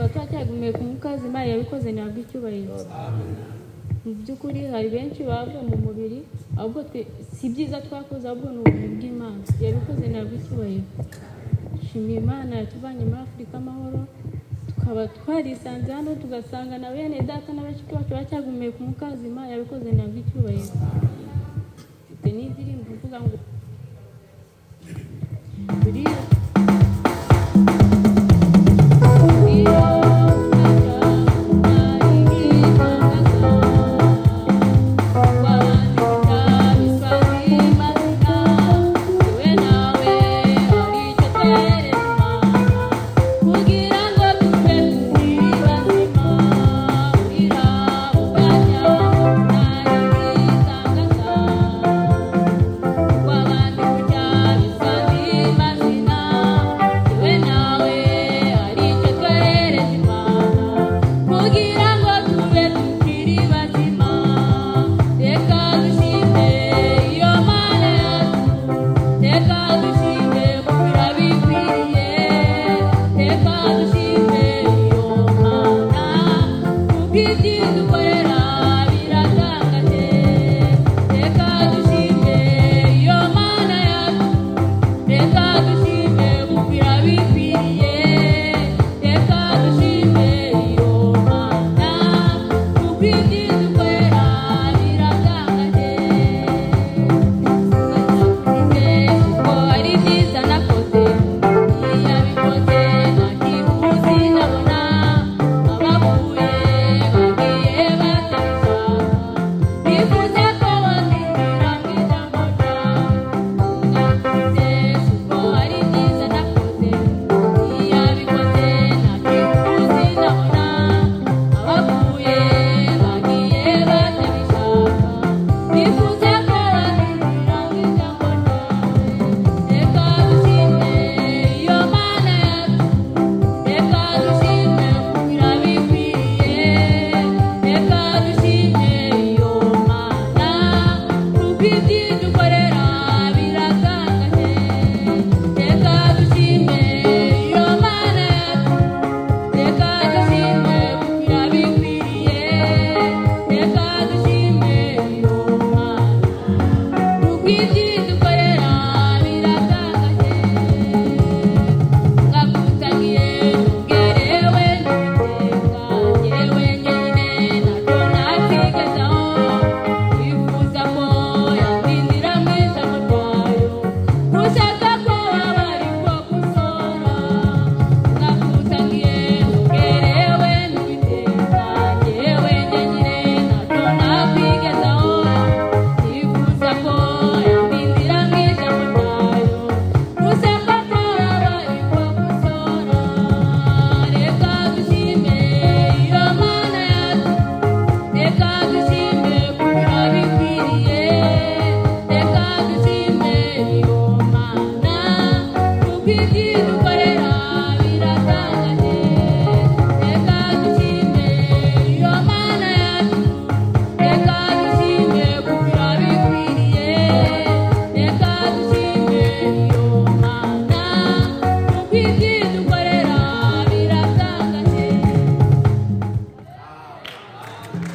Tukaba twacyagumiye ku mukazi Imana yabikoze ntabwo icyubahiro. Mu by'ukuri hari benshi bava mu mubiri, ahubwo si byiza twakoze, ahubwo ni ubuntu bw'Imana yabikoze ntabwo icyubahiro. Shimiye Imana yatuvanye muri Afurika amahoro, tukaba twarisanze hano tugasanga na bene data na bashiki bacu bacyagumiye ku mukazi Imana yabikoze ntabwo icyubahiro. Mfite n'indirimbo ivuga ngo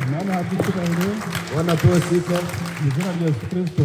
Imana ihabwe icyubahiro. Bwana apewe sifa. Mu izina rya Yesu Kristo.